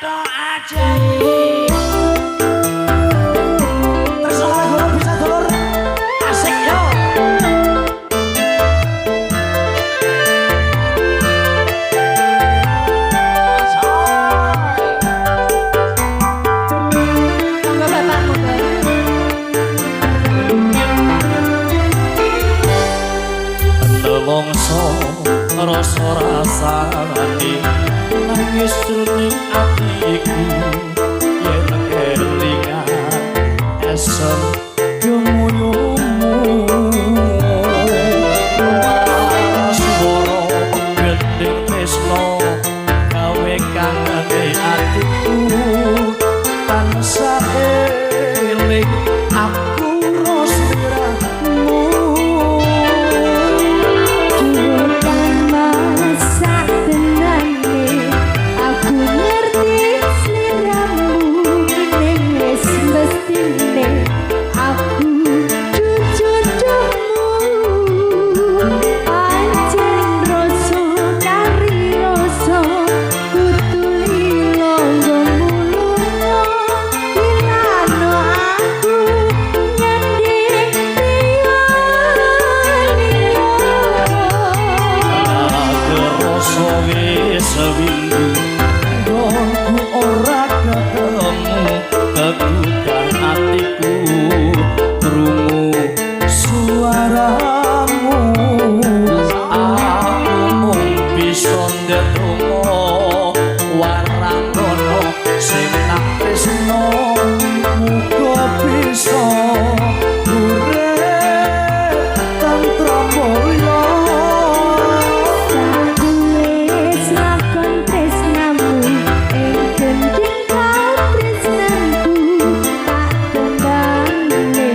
Ketok ajaib. Tresno Kalenggoro bisa, dulur. Asik yo. Monggo, Bapak, monggo. Nelongso rasa rasane, nangis jroning atiku yen kelingan esem gemuyumu. Swara gending tresno gawe kangene atiku, tansah eling aku sliramu. Bukan masak tenane, aku ngerti sliramu, ning wis mestine aku jodohmu. Pancen rasa kari rasa kudu lilo nggonmu lunga, ilano aku nyanding liya liya. Rasa wis windu nggonku ora ketemu, kegudan atiku krungu suaramu. Aku mung bisa ndedonga waranggono sing tak tresno, muga bisa urip tentrem mulya. Wis lakon tresnamu ing gending katresnanku, tak tembangne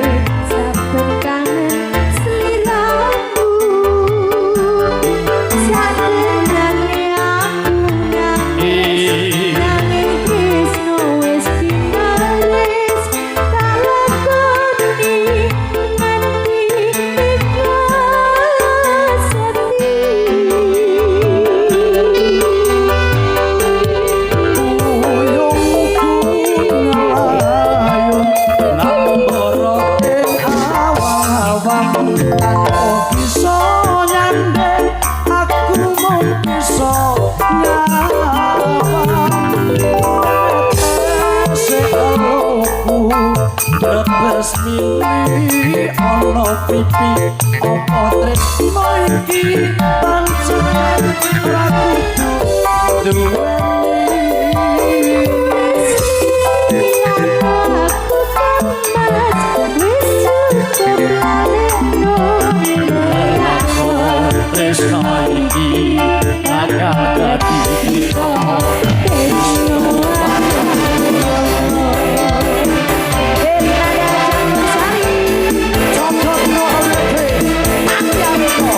saben kangen sliramu. Satenane aku nangis, nanging tresno wis pinaris, tak lakoni nganti ikhlas ati. Uyungku nglayun nambara ing awang-awang, tanpa bisa nyanding aku mung bisa nyawang. Tetese eluhku brebes mili ana pipi, apa tresno iki pancen ora kudu duweni? Aku kemas wis cukup lalekno. Lakon tresno iki bakal dadi kita. Tresno. Nada campur sari. Cocokno awake ati awake.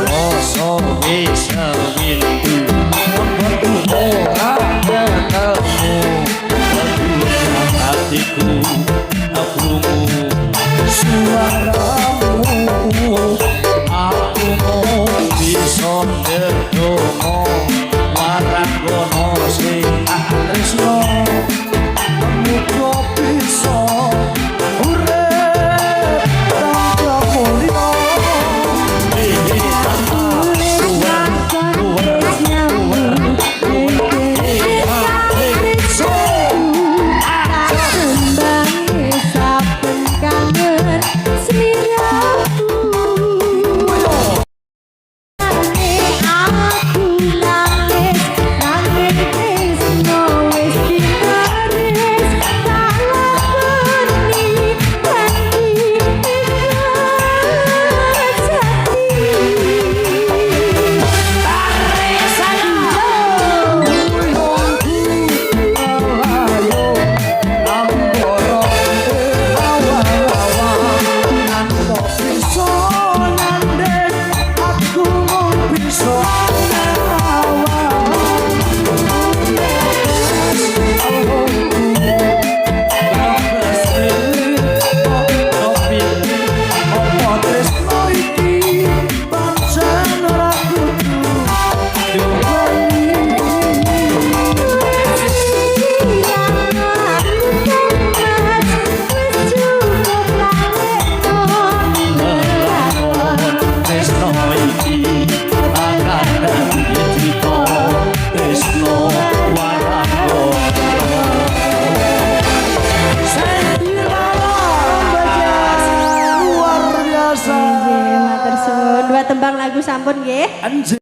Rasa wis windu nggonku ora ketemu, kegudan atiku krungu suaramu. Aku mung bisa ndedonga waranggono sing tak tresno, Muga bisa urip tanpa mulya. Wis lakon tresnamu ing gending katresnanku, tak tembange saben kangen sliramu. Aku nangis, nanging tresno wis. sampun nggih. Anjir.